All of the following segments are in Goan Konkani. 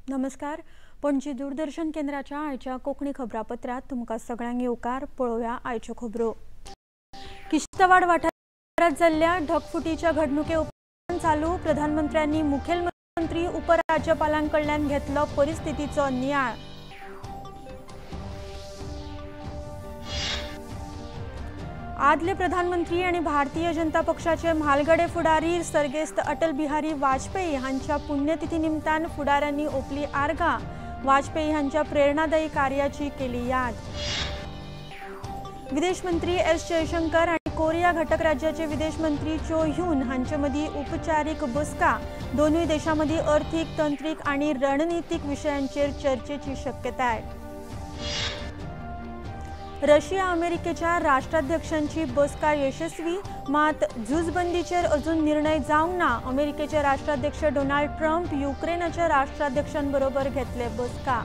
नमस्कार, पणजी दूरदर्शन केंद्राच्या आयच्या कोंकणी खबरापत्रात तुमकां सगळ्यांक येवकार. पळोवया आयच्यो खबरो. किश्तवाड वाठारांत जाल्ल्या ढगफुटीच्या घडणुके उपरांत चालू प्रधानमंत्र्यांनी मुखेलमंत्री उपराज्यपालां कडल्यान घेतलो परिस्थितीचो नियाळ. आदले प्रधानमंत्री आणि भारतीय जनता पक्षाचे म्हालगडे फुडारी सर्गेस्त अटल बिहारी वाजपेयी हांच्या पुण्यतिथी निमतान फुडाऱ्यांनी ओपली आर्गां. वाजपेयी हांच्या प्रेरणादायी कार्याची केली याद. विदेश मंत्री एस जयशंकर आणि कोरिया घटक राज्याचे विदेश मंत्री चो ह्यून हांचे मदीं उपचारीक बसका. दोनूय देशां मदीं अर्थीक, तंत्रीक आणि रणनितीक विशयांचेर चर्चेची शक्यताय. रशिया अमेरिकेच्या राष्ट्राध्यक्षांची बसका यशस्वी, मात झुजबंदीचेर अजून निर्णय जावंक ना. अमेरिकेचे राष्ट्राध्यक्ष डोनाल्ड ट्रम्प युक्रेनाच्या राष्ट्राध्यक्षांबरोबर घेतले बसका.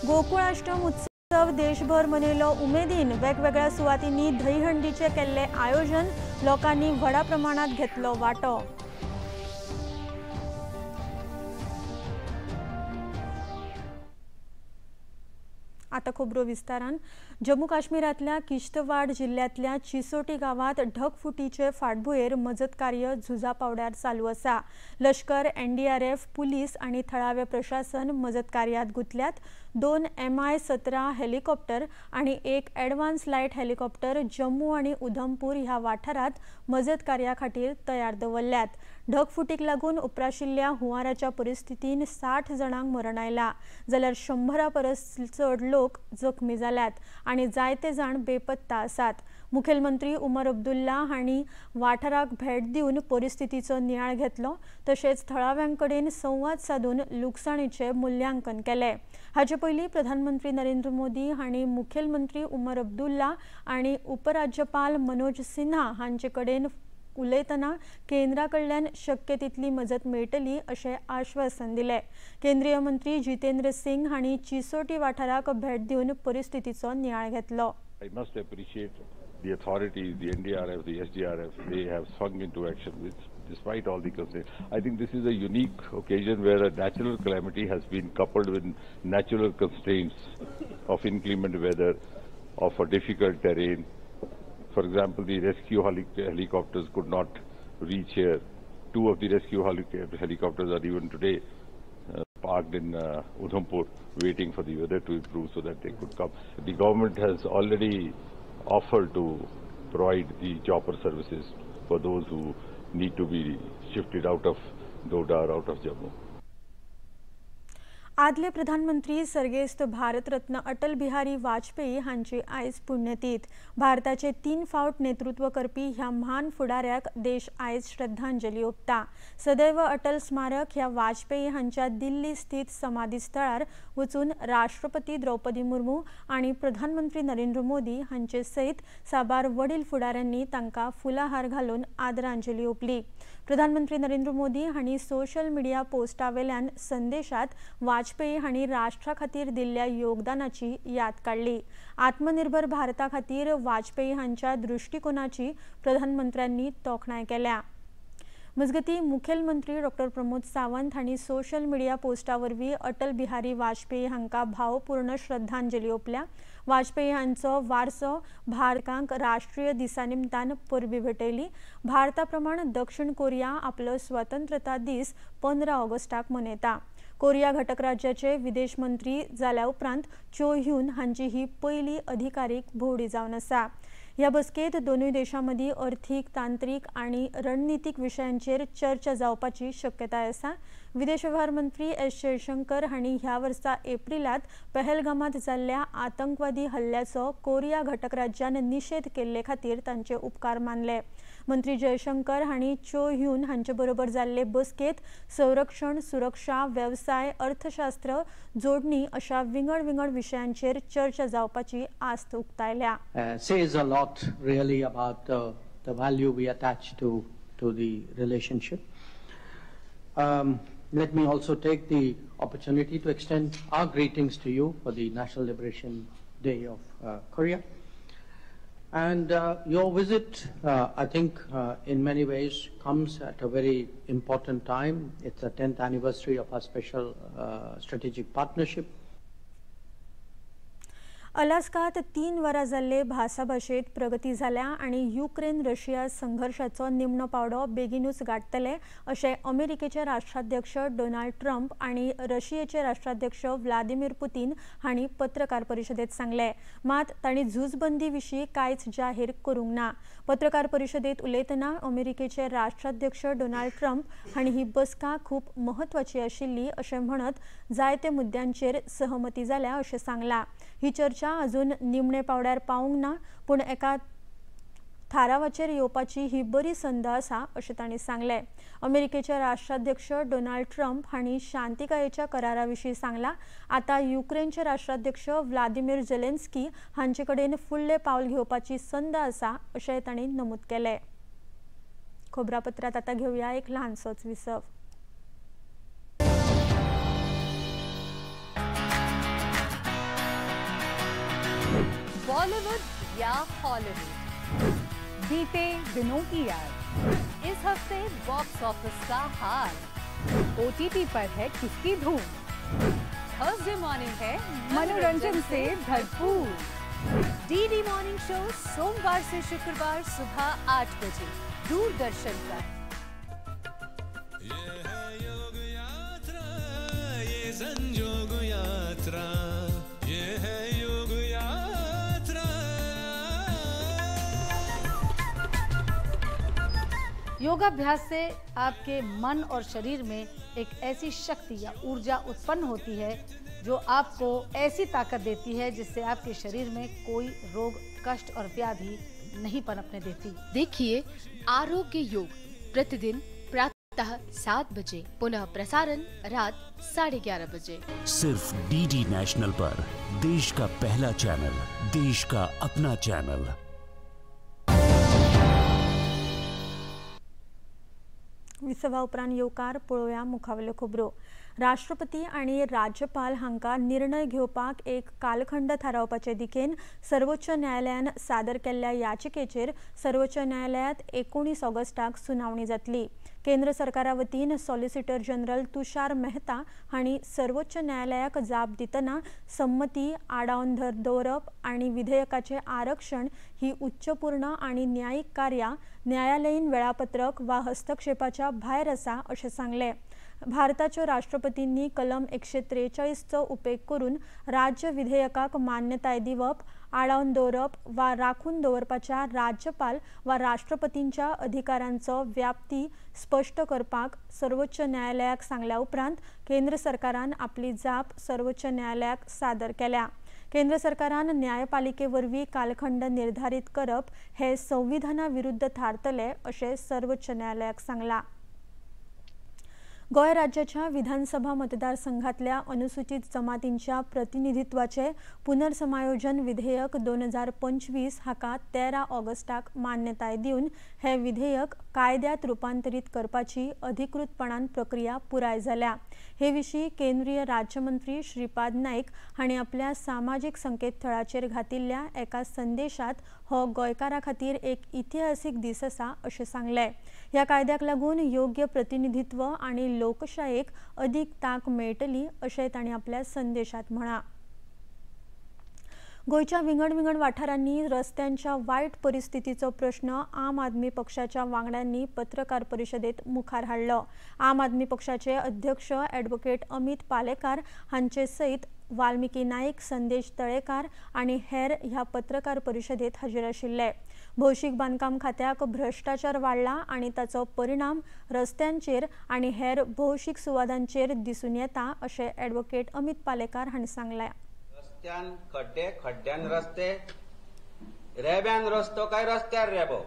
गोकुळाष्टम उत्सव देशभर मनयलो उमेदीन. वेगवेगळ्या सुवातींनी दहीहंडीचे केल्ले आयोजन, लोकांनी व्हडा प्रमाणात घेतलो वांटो. आता खबरो विस्तारान. जम्मू काश्मीरांतल्या किश्तवाड जिल्ल्यांतल्या चिसोटी गांवांत ढगफुटीचे फाटभुंयेर मजत कार्य झुजा पावड्यार चालू आसा. लश्कर, एनडीआरएफ, पुलीस आनी थळावे प्रशासन मजत कार्यात गुंतल्यात. 2 MI-17 helicopter आनी 1 एडवान्स लायट हेलिकॉप्टर जम्मू आनी उधमपूर ह्या वाठारांत मजत कार्या खातीर तयार दवरल्यात. ढगफुटीक लागून उप्राशिल्ल्या हुंवाराच्या परिस्थितीन 60 जाणांक मरण आयला, जाल्यार 100 परस चड लोक जखमी जाल्यात आनी जायते जाण बेपत्ता आसात. मुखेलमंत्री उमर अब्दुल्ला हांणी वाठाराक भेट दिवन परिस्थितीचो नियाळ घेतलो, तशेंच थळाव्यां कडेन संवाद सादून लुकसाणीचें मुल्यांकन केलें. हाचे पयलीं प्रधानमंत्री नरेंद्र मोदी हांणी मुखेलमंत्री उमर अब्दुल्ला आनी उपराज्यपाल मनोज सिन्हा हांचे कडेन उलयतना केंद्रा कडल्यान शक्य तितली मजत मेळटली अशें आश्वासन दिलें. केंद्रीय मंत्री जितेंद्र सिंग हांणी चिसोटी वाठाराक भेट दिवन परिस्थितीचो नियाळ घेतलो. I must appreciate the authorities, the NDRF, the SDRF, they have swung into action with, despite all the constraints. I think this is a unique occasion where a natural calamity has been coupled with natural constraints of inclement weather, of a difficult terrain. For example, the rescue helicopters could not reach here. 2 of the rescue helicopters are even today parked in Udhampur, waiting for the weather to improve so that they could come. The government has already offered to provide the chopper services for those who need to be shifted out of Doda or out of Jammu. आदले प्रधानमंत्री सर्गेस्त भारतरत्न अटल बिहारी वाजपेयी हांची आयज पुण्यतीथ. भारताचे 3 फावट नेतृत्व करपी ह्या म्हान फुडाऱ्याक देश आयज श्रद्धांजली ओंपता. सदैव अटल स्मारक ह्या वाजपेयी हांच्या दिल्ली स्थित समाधी स्थळार वचून राष्ट्रपती द्रौपदी मुर्मू आनी प्रधानमंत्री नरेंद्र मोदी हांचे सयत साबार वडील फुडाऱ्यांनी तांकां फुलाहार घालून आदरांजली ओंपली. प्रधानमंत्री नरेंद्र मोदी हांणी सोशल मिडिया पोस्टावेल्यान संदेशात वाजपेयी हांणी राष्ट्रा खातीर दिल्ल्या योगदानाची याद काडली. आत्मनिर्भर भारता खातीर वाजपेयी हांच्या दृष्टिकोनाची प्रधानमंत्र्यांनी तोखणाय केल्या. मजगतीं मुखेलमंत्री डॉक्टर प्रमोद सावंत हांणी सोशल मिडिया पोस्टा वरवीं अटल बिहारी वाजपेयी हांकां भावपूर्ण श्रद्धांजली ओंपल्या. वाजपेयी हांचो वारसो भारताक राष्ट्रीय दिसा निमतान परबी भेटयली. भारता प्रमाण दक्षिण कोरिया आपलो स्वतंत्रता दीस 15 ऑगस्टाक मनयता. कोरिया घटक राज्याचे विदेश मंत्री जाल्या उपरांत चो ह्यून हांची ही पयली अधिकारीक भोंवडी जावन आसा. ह्या बसकेंत दोनूय देशां मदीं अर्थीक, तांत्रीक आनी रणनितीक विशयांचेर चर्चा जावपाची शक्यताय आसा. विदेश वेव्हार मंत्री एस जयशंकर हांणी ह्या वर्सा एप्रिलांत पहलगामांत जाल्ल्या आतंकवादी हल्ल्याचो कोरिया घटक राज्यान निशेध केल्ले खातीर तांचे उपकार मानले. मंत्री जयशंकर हांणी चो ह्यून हांचे बरोबर जाल्ले बसकेंत संरक्षण, सुरक्षा, वेवसाय, अर्थशास्त्र, जोडणी अशा विंगड विंगड विशयांचेर चर्चा जावपाची आस्त उक्तायल्या. Says a lot really about the value we attach to the relationship. Let me also take the opportunity to extend our greetings to you for the National Liberation Day of Korea. And your visit, I think, in many ways comes at a very important time. It's the 10th anniversary of our special strategic partnership. अलास्कात 3 वरां जाल्ले भासाभाशेंत प्रगती जाल्या आनी युक्रेन रशिया संघर्शाचो निमणो पावडो बेगीनूच गांठतले अशें अमेरिकेचे राष्ट्राध्यक्ष डोनाल्ड ट्रम्प आनी रशियेचे राष्ट्राध्यक्ष व्लादिमीर पुतीन हांणी पत्रकार परिशदेंत सांगलें. मात तांणी झुजबंदी विशीं कांयच जाहीर करूंक ना. पत्रकार परिशदेंत उलयतना अमेरिकेचे राष्ट्राध्यक्ष डोनाल्ड ट्रम्प हांणी ही बसका खूब म्हत्वाची आशिल्ली अशें म्हणत जायते मुद्द्यांचेर सहमती जाल्या अशें सांगलां. ही चर्चा अजून निमणे पावड्यार पावूंक ना, पूण एका थारावाचेर येवपाची ही बरी संद आसा अशें तांणी सांगलें. अमेरिकेचे राष्ट्राध्यक्ष डोनाल्ड ट्रम्प हांणी शांतिकायेच्या करारा विशीं सांगलां. आतां युक्रेनचे राष्ट्राध्यक्ष व्लादिमीर जेलेन्स्की हांचे कडेन फुडलें पावल घेवपाची संद आसा अशें तांणी नमूद केलें. खबरापत्रांत आतां घेवया एक ल्हानसोच विसव. बॉलीवुड या हॉलीवुड, बीते दिनों की याद, इस हफ्ते बॉक्स ऑफिस का हाल, ओटीटी पर है किसकी धूम, थर्सडे मॉर्निंग है मनोरंजन से भरपूर, डीडी मॉर्निंग शो सोमवार से शुक्रवार सुबह 8 बजे दूरदर्शन पर। ये है योग यात्रा, ये संजोग यात्रा, ये है योग यात्रा। योगाभ्यास से आपके मन और शरीर में एक ऐसी शक्ति या ऊर्जा उत्पन्न होती है जो आपको ऐसी ताकत देती है जिससे आपके शरीर में कोई रोग, कष्ट और व्याधि नहीं पनपने देती। देखिए आरोग्य योग प्रतिदिन प्रातः 7 बजे, पुनः प्रसारण रात 11:30 बजे, सिर्फ डीडी नेशनल पर। देश का पहला चैनल, देश का अपना चैनल। विसवा उपरांत येवकार पळोवया मुखावेल्यो खबरो. राष्ट्रपती आनी राज्यपाल हांकां निर्णय घेवपाक एक कालखंड थारावपाचे दिकेन सर्वोच्च न्यायालयान सादर केल्ल्या याचिकेचेर सर्वोच्च न्यायालयांत 19 ऑगस्टाक सुनावणी जातली. केंद्र सरकारा वतीन सॉलिसिटर जनरल तुषार मेहता हांणी सर्वोच्च न्यायालयाक जाप दितना संमती आडावन दवरप आनी विधेयकाचें आरक्षण ही उच्चपूर्ण आनी न्यायीक कार्यां न्यायालयीन वेळापत्रक वा हस्तक्षेपाच्या भायर आसा अशें सांगलें. भारताच्यो राष्ट्रपतींनी कलम 143चो उपेग करून राज्य विधेयकाक मान्यताय दिवप, आडावन दवरप वा राखून दवरपाच्या राज्यपाल वा राष्ट्रपतींच्या अधिकारांचो व्याप्ती स्पश्ट करपाक सर्वोच्च न्यायालयाक सांगल्या उपरांत केंद्र सरकारान आपली जाप सर्वोच्च न्यायालयाक सादर केल्या. केंद्र सरकारान न्यायपालिके वरवीं कालखंड निर्धारित करप हे संविधाना विरुद्ध थारतले अशें सर्वोच्च न्यायालयाक सांगलां. गोंय राज्याच्या विधानसभा मतदारसंघातल्या अनुसूचित जमातींच्या प्रतिनिधित्वाचे पुनर्समायोजन विधेयक 2025 हाका 13 ऑगस्टाक मान्यताय दिवन हे विधेयक कायद्यात रुपांतरीत करपाची अधिकृतपणान प्रक्रिया पुराय जाल्या. हे विशीं केंद्रीय राज्यमंत्री श्रीपाद नाईक हांणी आपल्या सामाजीक संकेतथळाचेर घातिल्ल्या एका संदेशात हो गोंयकारां खातीर एक इतिहासीक दीस आसा अशें सांगलें. ह्या कायद्याक लागून योग्य प्रतिनिधित्व आनी लोकशायेक अदीक तांक मेळटली अशें तांणी आपल्या संदेशात म्हळां. गोंयच्या विंगड विंगड वाठारांनी रस्त्यांच्या वायट परिस्थितीचो प्रश्न आम आदमी पक्षाच्या वांगड्यांनी पत्रकार परिशदेत मुखार हाडलो. आम आदमी पक्षाचे अध्यक्ष ॲडव्होकेट अमित पालेकार हांचे सयत वाल्मिकी नाईक, संदेश तळेकार आनी हेर ह्या पत्रकार परिशदेत हाजीर आशिल्ले. भौशीक बांदकाम खात्याक भ्रश्टाचार वाडला आनी ताचो परिणाम रस्त्यांचेर आनी हेर भौशीक सुवातांचेर दिसून येता अशें ॲडव्होकेट अमित पालेकार हांणी सांगलें. रस्त्यान खड्डे, खड्ड्यान रस्ते, रेब्यान रस्तो काय रस्त्यार रेबो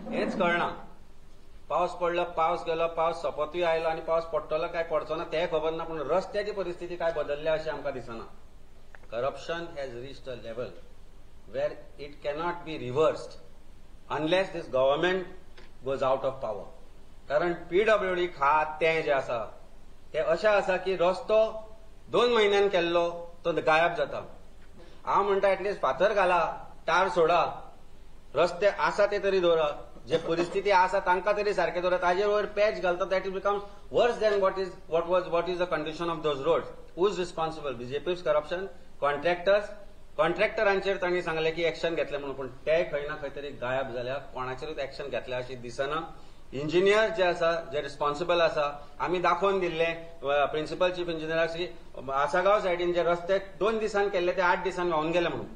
हेंच कळना. पावस पडलो, पावस गेलो, पावस सोंपतूय आयलो आनी पावस पडटलो काय पडचो ना तें खबर ना, पूण रस्त्याची परिस्थिती काय बदलल्या अशें आमकां दिसना. Corruption has reached a level where it cannot be reversed unless this government goes out of power. कारण पीडब्ल्यूडी खातें जें आसा तें अशें आसा की रस्तो 2 म्हयन्यान केल्लो तो गायब जाता. हांव म्हणटा एटलिस्ट फातर घाला, टार सोडा, रस्ते आसा ते तरी दवरा, जे परिस्थिती आसा तांकां तरी सारके दवरा. ताजेर वयर पॅच घालता, that is becomes worse than what is the condition of those roads. Who is responsible? BJP's corruption, contractors. कॉन्ट्रॅक्टरांचेर तांणी सांगलें की एक्शन घेतलें म्हणून, पूण ते खंय ना खंय तरी गायब जाल्या, कोणाचेरूच एक्शन घेतल्या अशी दिसना. इंजिनियर जे आसा, जे रिस्पॉन्सिबल आसा, आमी दाखोवन दिल्ले प्रिन्सिपल चीफ इंजिनियराक की आसागांव सायडीन जे रस्ते 2 दिसान केल्ले ते 8 दिसान व्हांवन गेले म्हणून.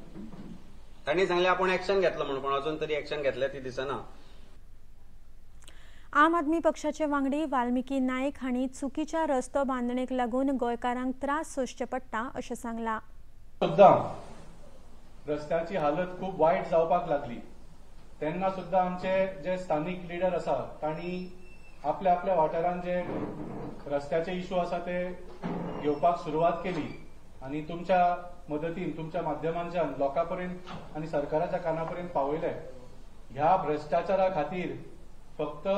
तांणी सांगलें आपूण एक्शन घेतलो म्हणून, पूण अजून तरी एक्शन घेतले ती दिसना. आम आदमी पक्षाचे वांगडी वाल्मिकी नायक हांणी चुकीच्या रस्तो बांदणेक लागून गोंयकारांक त्रास सोंसचे पडटा अशें सांगलां. सुद्दां रस्त्याची हालत खूब वायट जावपाक लागली तेन्ना सुद्दां आमचे जे स्थानीक लिडर आसा तांणी आपल्या आपल्या वाठारांत जे रस्त्याचे इशू आसा ते घेवपाक सुरवात केली आनी तुमच्या मदतीन, तुमच्या माध्यमांच्यान लोकां पर्यंत आनी सरकाराच्या काना पर्यंत पावयले. ह्या भ्रश्टाचारा खातीर फक्त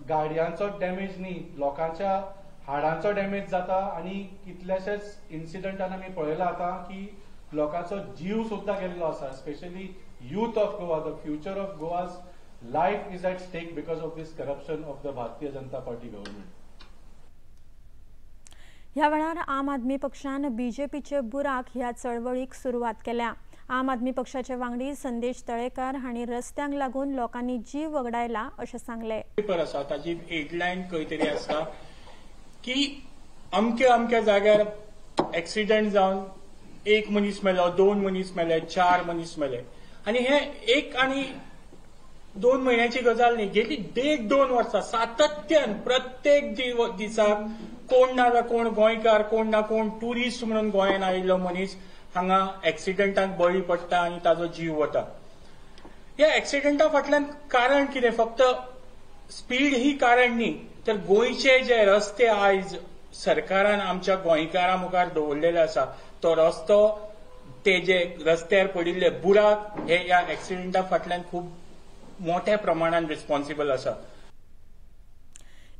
गाडयांचो डॅमेज न्ही, लोकांच्या हाडांचो डॅमेज जाता आनी कितल्याशेच इन्सिडंटान आमी पळयला आतां की लोकांचो जीव सुद्दां गेल्लो आसा. Specially youth of Goa, the future of Goa's life is at stake because of this corruption of the Bharatiya Janata Party government. ह्या वेळार आम आदमी पक्षान बीजेपीचे बुराक ह्या चळवळीक सुरवात केल्या. आम आदमी पक्षाचे वांगडी संदेश तळेकर हांणी रस्त्यांक लागून लोकांनी जीव वगडायला अशें सांगलें. पेपर आसा ताची हेडलायन खंय तरी आसता की अमक्या अमक्या जाग्यार एक्सिडंट जावन 1 मनीस मेलो, 2 मनीस मेले, 4 मनीस मेले. आनी हे 1 आनी 2 म्हयन्याची गजाल न्ही, गेली 1.5-2 वर्सां सातत्यान प्रत्येक दिसाक कोण ना कोण गोंयकार, कोण ना कोण ट्युरिस्ट म्हणून गोंयान आयिल्लो मनीस हांगा एक्सिडंटाक बळी पडटा आनी ताजो जीव वता. ह्या एक्सिडंटा फाटल्यान कारण कितें? फक्त स्पीड ही कारण न्ही, तर गोंयचे जे रस्ते आयज सरकारान आमच्या गोंयकारां मुखार दवरलेले आसा तो रस्तो, ते जे रस्त्यार पडिल्ले बुराक हे ह्या एक्सिडंटा फाटल्यान खूब मोठ्या प्रमाणान रिस्पॉन्सिबल आसा.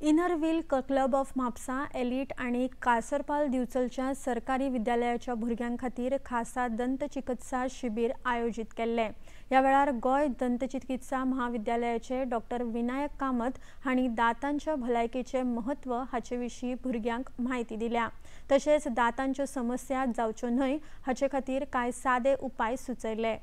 Inner Wheel Club of Mapusa Elite आनी कासरपाल दिवचलच्या सरकारी विद्यालयाच्या भुरग्यां खातीर खासा दंतचिकित्सा शिबीर आयोजीत केल्लें. ह्या वेळार गोंय दंतचिकित्सा महाविद्यालयाचे डॉक्टर विनायक कामत हांणी दातांच्या भलायकेचें म्हत्व हाचे विशीं भुरग्यांक म्हायती दिल्या. तशेंच दातांच्यो समस्या जावच्यो न्हय हाचे खातीर कांय सादे उपाय सुचयले.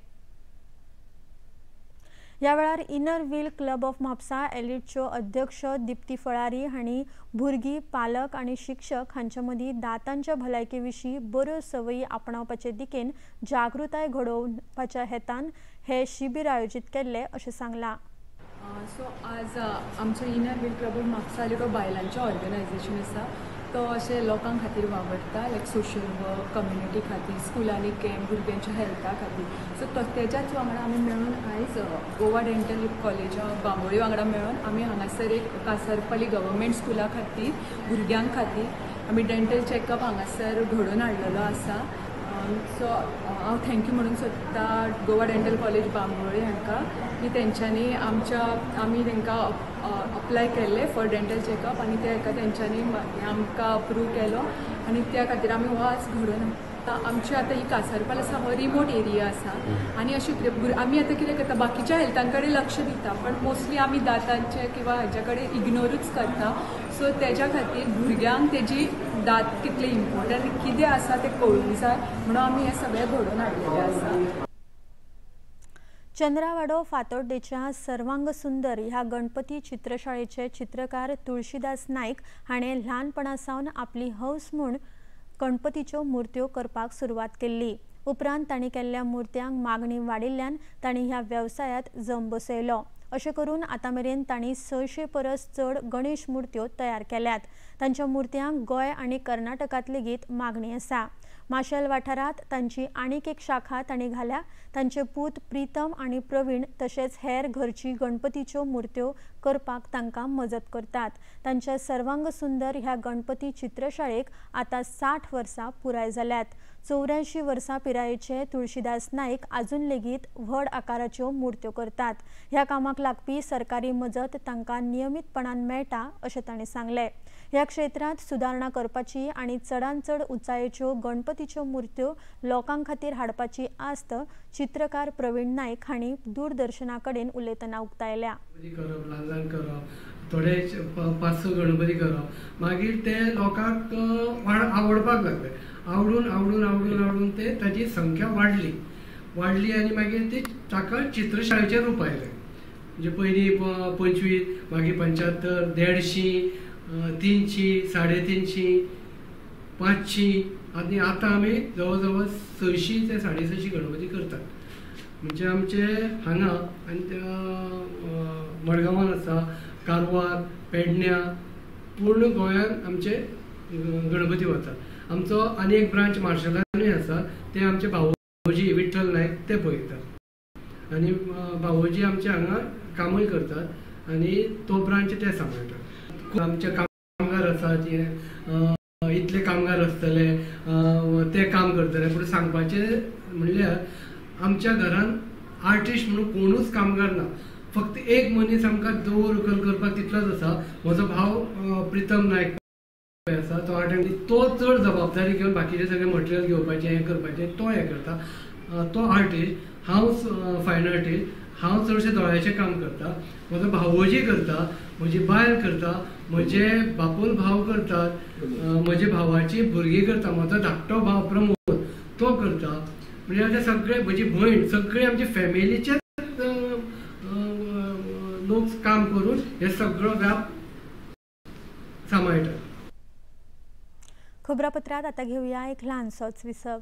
ह्या वेळार Inner Wheel Club of Mapusa एलिटच्यो अध्यक्ष दीप्ती फळारी हांणी भुरगीं, पालक आनी शिक्षक हांचे मदीं दातांच्या भलायके विशीं बऱ्यो संवयी आपणावपाचे दिकेन जागृताय घडोवपाच्या हेतान हे शिबीर आयोजीत केल्लें अशें सांगलां. सो आज आमचो Inner Wheel Club of Mapusa जो बायलांचें ऑर्गनायझेशन आसा तो अशें लोकां खातीर वावरता, लायक सोशल वर्क, कम्युनिटी खातीर, स्कुलांनी कॅम्प, भुरग्यांच्या हेल्था खातीर. सो तेज्याच वांगडा आमी मेळून आयज गोवा डेंटल कॉलेज बांबोळी वांगडा मेळून आमी हांगासर एक कासरपाली गव्हर्मेंट स्कुला खातीर भुरग्यां खातीर आमी डेंटल चॅकअप हांगासर घडोवन हाडलेलो आसा. सो हांव thank you म्हणूंक सोदता गोवा डेंटल कॉलेज बांबोळी हांकां की तेंच्यांनी आमच्या आमी तांकां अप्लाय केल्लें फॉर डेंटल चॅकअप आनी त्या हेका तेंच्यांनी आमकां अप्रूव केलो आनी त्या खातीर आमी हो आज घडोवन आमची आतां ही कासरपाल आसा हो रिमोट एरिया आसा आनी अशें आमी आतां कितें करता, बाकीच्या हेल्थां कडेन लक्ष दिता पण मोस्टली आमी दातांचे किंवा हाज्या कडेन इग्नोरूच करता. सो तेज्या खातीर भुरग्यांक तेजी दांत कितले इम्पोर्टंट कितें आसा तें कळूंक जाय म्हणून आमी हें सगळें घडोवन हाडलेलें आसा. चंद्रावाडो फातोड्डेच्या सर्वांग सुंदर ह्या गणपती चित्रशाळेचे चित्रकार तुळशीदास नायक हाणें ल्हानपणा सावन आपली हौस म्हूण गणपतीच्यो मूर्त्यो करपाक सुरवात केल्ली. उपरांत तांणी केल्ल्या मूर्त्यांक मागणी वाडिल्ल्यान तांणी ह्या वेवसायांत जम बसयलो. अशें करून आतां मेरेन तांणी 600 परस चड गणेश मूर्त्यो तयार केल्यात. तांच्या मूर्त्यांक गोंय आनी कर्नाटकांत लेगीत मागणी आसा. माशेल वाठारांत तांची आनीक एक शाखा तांणी घाल्या. तांचे पूत प्रितम आनी प्रवीण तशेंच हेर घरची गणपतीच्यो मूर्त्यो करपाक तांकां मजत करतात. तांच्या सर्वांग सुंदर ह्या गणपती चित्रशाळेक आतां 60 वर्सां पुराय जाल्यात. 84 वर्सां पिरायेचे तुळशीदास नायक आजून लेगीत व्हड आकाराच्यो मूर्त्यो करतात. ह्या कामाक लागपी सरकारी मजत तांकां नियमीतपणान मेळटा अशें तांणी सांगलें. ह्या क्षेत्रांत सुदारणा करपाची आनी चडांत चड उंचायेच्यो गणपतीच्यो मूर्त्यो लोकां खातीर हाडपाची आस्त चित्रकार प्रवीण नायक हांणी दूरदर्शना कडेन उलयतना उक्तायल्या। करप, ल्हान ल्हान करप, थोडे 5-6 गणपती करप, मागीर ते लोकांक आवडपाक लागले। आवडून आवडून आवडून आवडून ते ताजी संख्या वाडली वाडली आनी मागीर ती ताका चित्रशाळेचें रूप आयलें। म्हणजे पयलीं 25, मागीर 75, 150, 300, 350, 500 आनी आतां आमी जवळ जवळ 600 ते 650 गणपती करतात। म्हणजे आमचे हांगा आनी मडगांवान आसा, कारवार, पेडण्या, पूर्ण गोंयांत आमचे गणपती वतात। आमचो आनी एक ब्रांच मार्शलानूय आसा, ते आमचे भावोजी विठ्ठल नायक ते पळयतात आनी भावोजी आमचे हांगा कामूय करतात आनी तो ब्रांच ते सांबाळटात। आमचे कामगार आसात, इतले कामगार आसतले ते काम करतले, पूण सांगपाचें म्हणल्यार आमच्या घरान आर्टिस्ट म्हणून कोणूच कामगार ना। फक्त एक मनीस आमकां दवर उखल करपाक तितलोच आसा, म्हजो भाव प्रितम नायक आसा, तो आर्ट एंड तो चड जबाबदारी घेवन बाकीचे सगळे मटेरियल घेवपाचें हें करपाचें तो हें करता, तो आर्टिस्ट। हांव फायन आर्टिस्ट, हांव चडशें दोळ्याचें काम करता, म्हजो भावोजी करता, म्हजी बायल करता, म्हजे बापोल भाव करतात, म्हजे भावाची भुरगीं करता, म्हजो धाकटो भाव प्रमोद तो करता। म्हणजे आतां सगळे म्हजी भयण, सगळे आमचे फॅमिलीचे लोक काम करून हे सगळो व्याप सांबाळटात। खबरापत्रात आता घेऊया एक ल्हानसोच विसव।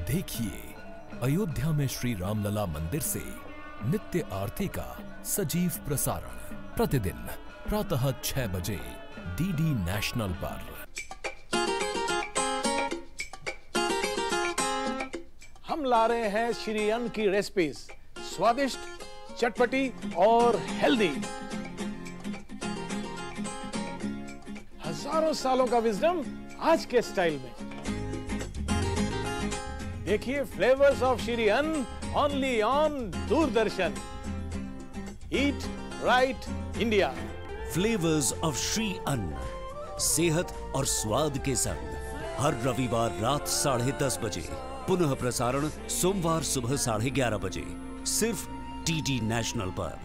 देखिए अयोध्या में श्री रामलला मंदिर से नित्य आरती का सजीव प्रसारण प्रतिदिन प्रातः 6 बजे डीडी नेशनल पर। हम ला रहे हैं श्री अन्न की रेसिपीज, स्वादिष्ट, चटपटी और हेल्दी। हजारों सालों का विजडम आज के स्टाइल में। देखिए flavours of Shri Anna only on Doordarshan. Eat right India. Flavours of Shri Anna, सेहत और स्वाद के संग हर रविवार रात 10:30 बजे, पुनः प्रसारण सोमवार सुबह 11:30 बजे, सिर्फ डीडी नेशनल पर।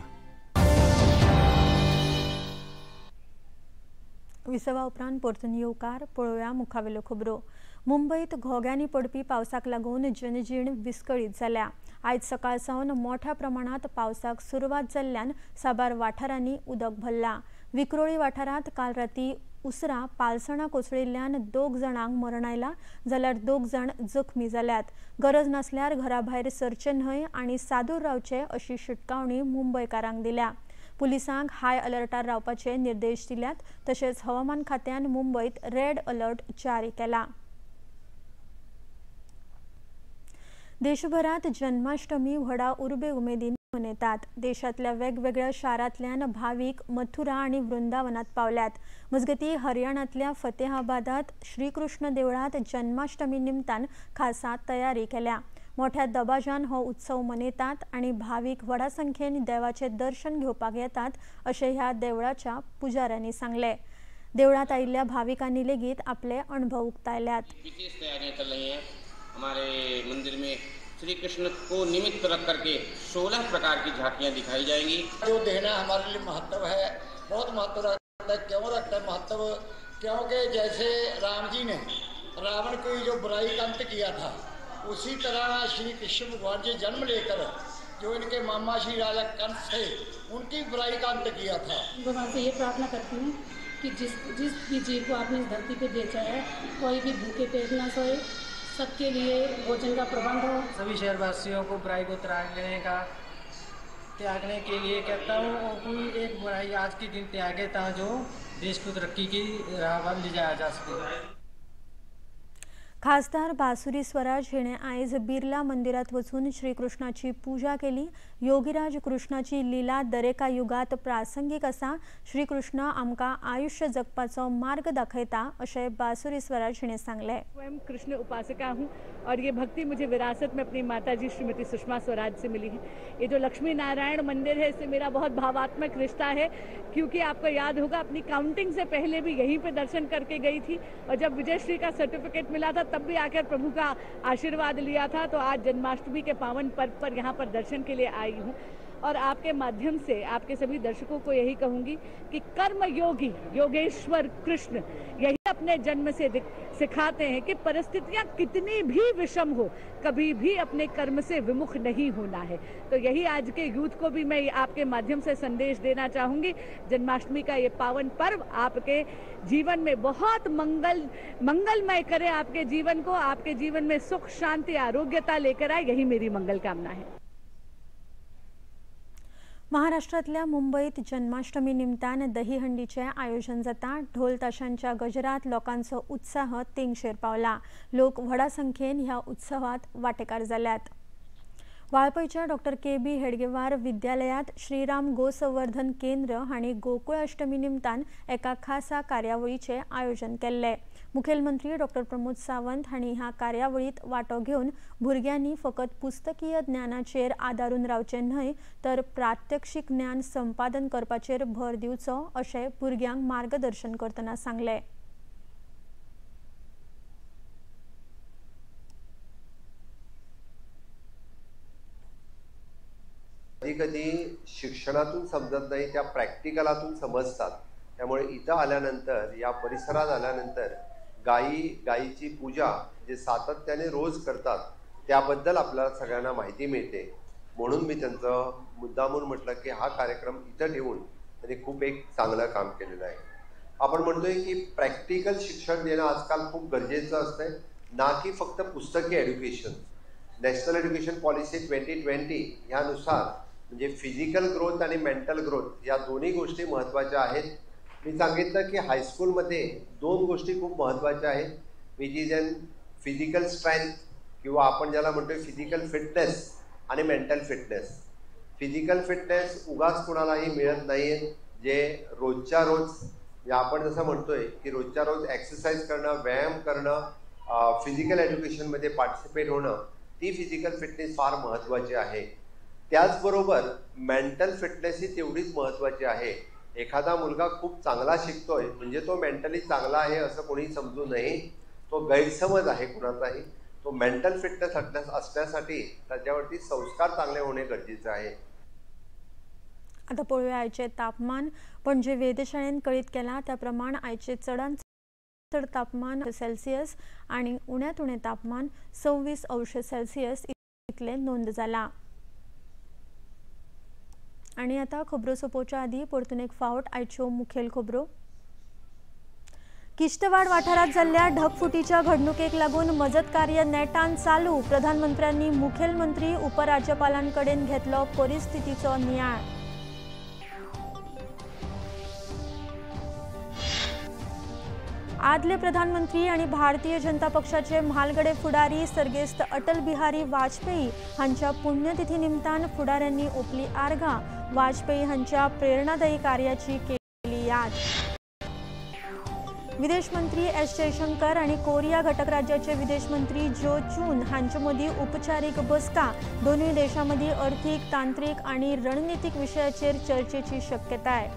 विसवा उपरांत परतून येवकार। पळोवया मुखावेल्यो खबरो। मुंबयत घोग्यांनी पडपी पावसाक लागून जनजीण विस्कळीत जाल्या। आयज सकाळ सावन मोठ्या प्रमाणात पावसाक सुरवात जाल्ल्यान साबार वाठारांनी उदक भरलां। विक्रोळी वाठारांत काल राती उसरां पालसणां कोसळिल्ल्यान 2 जाणांक मरण आयलां जाल्यार 2 जाण जखमी जाल्यात। गरज नासल्यार घरा भायर सरचें न्हय आनी सादूर रावचें अशी शिटकावणी मुंबयकारांक दिल्या। पुलिसांक हाय अलर्टार रावपाचे निर्देश दिल्यात। तशेंच हवामान खात्यान मुंबयत रेड अलर्ट जारी केला। देशभरात जन्माष्टमी व्हडा उर्बे उमेदीन मनयतात। देशांतल्या वेगवेगळ्या शारांतल्यान भावीक मथुरा आनी वृंदावनात पावल्यात। मजगती हरियाणांतल्या फतेहाबादात श्रीकृष्ण देवळांत जन्माष्टमी निमतान खासा तयारी केल्या। मोठ्या दबाज्यान हो उत्सव मनयतात आनी भावीक व्हडा संख्येन देवाचें दर्शन घेवपाक येतात अशें ह्या देवळाच्या पुजाऱ्यांनी सांगलें। देवळांत आयिल्ल्या भाविकांनी लेगीत आपले अणभव उक्तायल्यात। विशेष तैयारियां चल रही हैं। हमारे मंदिर में श्री कृष्ण को निमित्त रख करके 16 प्रकार की झांकियां दिखाई जाएंगी। जो देना हमारे लिए महत्व है, बहुत महत्व रखता है। क्यों रखता है महत्व? क्योंकि जैसे राम जी ने रावण की जो बुराई का अंत किया था, उसी तरह श्री कृष्ण भगवान जी जन्म लेकर जो इनके मामा श्री राजा कंस थे, उनकी बुराई का अंत किया था। भगवान से ये प्रार्थना करती हूँ कि जिस जिस भी जीव को आपने इस धरती पे भेजा है, कोई भी भूखे पेट ना सोए, सबके लिए भोजन का प्रबंध हो। सभी शहरवासियों को बुराई को त्याग लेने का त्यागने के लिए कहता हूँ और कोई एक बुराई आज के दिन त्यागे ता जो देश को तरक्की की राह पर ले जाया जा सके। खासदार बासुरी स्वराज हिणे आयज बिर्ला मंदिरात वचून श्रीकृष्णाची पूजा केली। योगीराज कृष्णाची लीला दरेका युगात प्रासंगिक आसा। श्रीकृष्ण आमकां आयुष्य जगपाचो मार्ग दाखयता अशें बासुरी स्वराज हिणे सांगलें। स्वयं कृष्ण उपासिका हूँ और ये भक्ति मुझे विरासत में अपनी माता जी श्रीमती सुषमा स्वराज से मिली है। ये जो लक्ष्मी नारायण मंदिर है इससे मेरा बहुत भावात्मक रिश्ता है, क्योंकि आपको याद होगा अपनी काउंटिंग से पहले भी यहीं पे दर्शन करके गई थी और जब विजयश्री का सर्टिफिकेट मिला था तब भी आकर प्रभु का आशीर्वाद लिया था। तो आज जन्माष्टमी के पावन पर्व पर यहाँ पर दर्शन के लिए आई हूँ और आपके माध्यम से आपके सभी दर्शकों को यही कहूँगी कि कर्म योगी योगेश्वर कृष्ण यही अपने जन्म से सिखाते हैं कि परिस्थितियाँ कितनी भी विषम हो कभी भी अपने कर्म से विमुख नहीं होना है। तो यही आज के यूथ को भी मैं आपके माध्यम से संदेश देना चाहूँगी। जन्माष्टमी का ये पावन पर्व आपके जीवन में बहुत मंगलमय करे, आपके जीवन को, आपके जीवन में सुख शांति आरोग्यता लेकर आए, यही मेरी मंगल कामना है। महाराष्ट्रातल्या मुंबईत जन्माष्टमी निमतान दहीहंडीचें आयोजन जाता। ढोल ताशांच्या गजरात लोकांचो उत्साह तेंगशेर पावला। लोक व्हडा संख्येन ह्या उत्सवात वांटेकार जाल्यात। वाळपयच्या डॉक्टर के बी हेडगेवार विद्यालयात श्रीराम गोसंवर्धन केंद्र हांणी गोकुळ अष्टमी निमतान एका खासा कार्यावळीचें आयोजन केल्लें। मुखेलमंत्री डॉक्टर प्रमोद सावंत हांणी ह्या कार्यावळींत वांटो घेवन भुरग्यांनी फकत पुस्तकीय ज्ञानाचेर आदारून रावचें न्हय तर प्रात्यक्षिक ज्ञान संपादन करपाचेर भर दिवचो अशें भुरग्यांक मार्गदर्शन करतना सांगलें। कधी कधी शिक्षणातून समजत नाही, त्या प्रॅक्टिकलातून समजतात। त्यामुळे इथं आल्यानंतर, या परिसरात आल्यानंतर गायीची पूजा जे सातत्याने रोज करतात त्याबद्दल आपल्याला सगळ्यांना माहिती मिळते। म्हणून मी त्यांचं मुद्दामून म्हटलं की हा कार्यक्रम इथं ठेवून त्यांनी खूप एक चांगलं काम केलेलं आहे। आपण म्हणतोय की प्रॅक्टिकल शिक्षण देणं आजकाल खूप गरजेचं असतंय, ना की फक्त पुस्तकी एज्युकेशन। नॅशनल एज्युकेशन पॉलिसी 2020 ह्यानुसार म्हणजे फिजिकल ग्रोथ आणि मेंटल ग्रोथ या दोन्ही गोष्टी महत्त्वाच्या आहेत। मी सांगितलं की हायस्कूलमध्ये दोन गोष्टी खूप महत्त्वाच्या आहेत, which is an physical strength किंवा आपण ज्याला म्हणतो फिजिकल फिटनेस आणि मेंटल फिटनेस। फिजिकल फिटनेस उगाच कुणालाही मिळत नाही आहे, जे रोजच्या रोज म्हणजे आपण जसं म्हणतोय की रोजच्या रोज एक्सरसाइज करणं, व्यायाम करणं, फिजिकल एज्युकेशनमध्ये पार्टिसिपेट होणं, ती फिजिकल फिटनेस फार महत्त्वाची आहे। त्याचबरोबर मेंटल फिटनेस ही तेवढीच महत्त्वाची आहे। एखादा मुलगा खूप चांगला शिकतोय म्हणजे तो मेंटली चांगला आहे असं कोणी समजू नये, तो गैरसमज आहे कुणाचाही। तो मेंटल फिटनेस असण्यासाठी त्याच्यावरती संस्कार चांगले होणे गरजेचे आहे। आता पळोवया आयचें तापमान। पणजे वेधशाळेन कळीत केलां त्या प्रमाण आयचें चडांत चड तापमान सेल्सियस आनी उण्यांत उणें तापमान 26 अंश सेल्सियस इतलें नोंद जालां। आनी आतां खबरो सोंपोवच्या आदीं परतून एक फावट आयच्यो मुखेल खबरो। किश्तवाड वाठारांत जाल्ल्या ढगफुटीच्या घडणुकेक लागून मजत कार्य नेटान चालू। प्रधानमंत्र्यांनी मुखेलमंत्री उपराज्यपालांकडेन घेतलो परिस्थितीचो नियाळ। आदले प्रधानमंत्री आणि भारतीय जनता पक्षाचे म्हालगडे फुडारी सर्गेस्त अटल बिहारी वाजपेयी हांच्या पुण्यतिथी निमतान फुडाऱ्यांनी ओपली आर्गां। वाजपेयी हांच्या प्रेरणादायी कार्याची केली याद। विदेश मंत्री एस जयशंकर आणि कोरिया घटक राज्याचे विदेश मंत्री जो चून हांचे मदीं उपचारीक बसका। दोनूय देशां मदीं अर्थीक, तांत्रिक आणि रणनितीक विशयाचेर चर्चेची शक्यताय।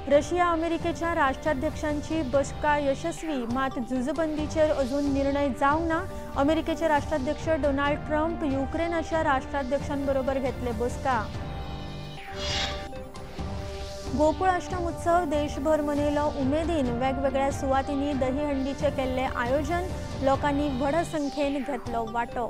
रशिया अमेरिकेच्या राष्ट्राध्यक्षांची बसका यशस्वी, मात झुजबंदीचेर अजून निर्णय जावंक ना। अमेरिकेचे राष्ट्राध्यक्ष डोनाल्ड ट्रम्प युक्रेनाच्या राष्ट्राध्यक्षांबरोबर घेतले बसका। गोकुळ अष्टम उत्सव देशभर मनयलो उमेदीन। वेगवेगळ्या सुवातींनी दहीहंडीचें केल्लें आयोजन, लोकांनी व्हड संख्येन घेतलो वांटो।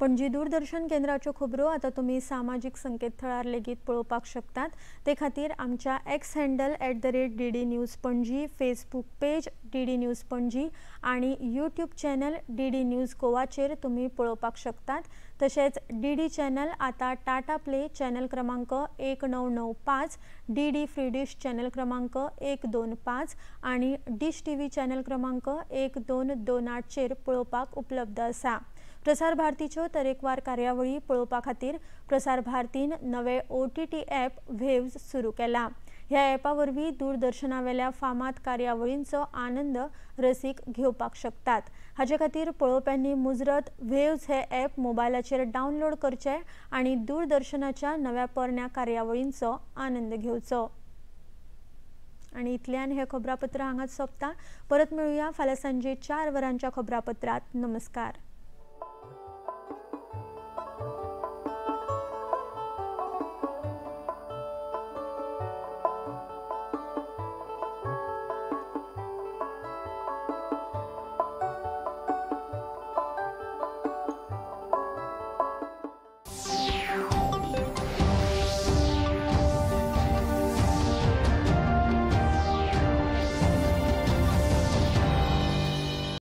पणजी दूरदर्शन केंद्राच्यो खबरो आतां तुमी सामाजीक संकेतथळार लेगीत पळोवपाक शकतात. ते खातीर आमच्या X handle @DD News Panaji, Facebook page DD News Panaji आनी यूट्यूब चॅनल DD news गोवाचेर तुमी पळोवपाक शकतात. तशेंच DD channel आतां टाटा प्ले चॅनल क्रमांक 1995, DD free dish channel क्रमांक 125 आनी डिश TV channel क्रमांक 1228 चेर पळोवपाक उपलब्ध आसा. प्रसार भारतीच्यो तरेकवार कार्यावळी पळोवपा खातीर प्रसार भारतीन नवे OTT app व्हेव्ज सुरू केला. ह्या ॲपा वरवीं दूरदर्शनावेल्या फामाद कार्यावळींचो आनंद रसीक घेवपाक शकतात. हाचे खातीर पळोवप्यांनी मुजरत व्हेव्ज हे ॲप मोबायलाचेर डावनलोड करचे आनी दूरदर्शनाच्या नव्या पोरण्या कार्यावळींचो आनंद घेवचो. आनी इतल्यान हे खबरापत्र हांगाच सोंपता. परत मेळुया फाल्यां सांजे 4 वरांच्या खबरापत्रांत. नमस्कार.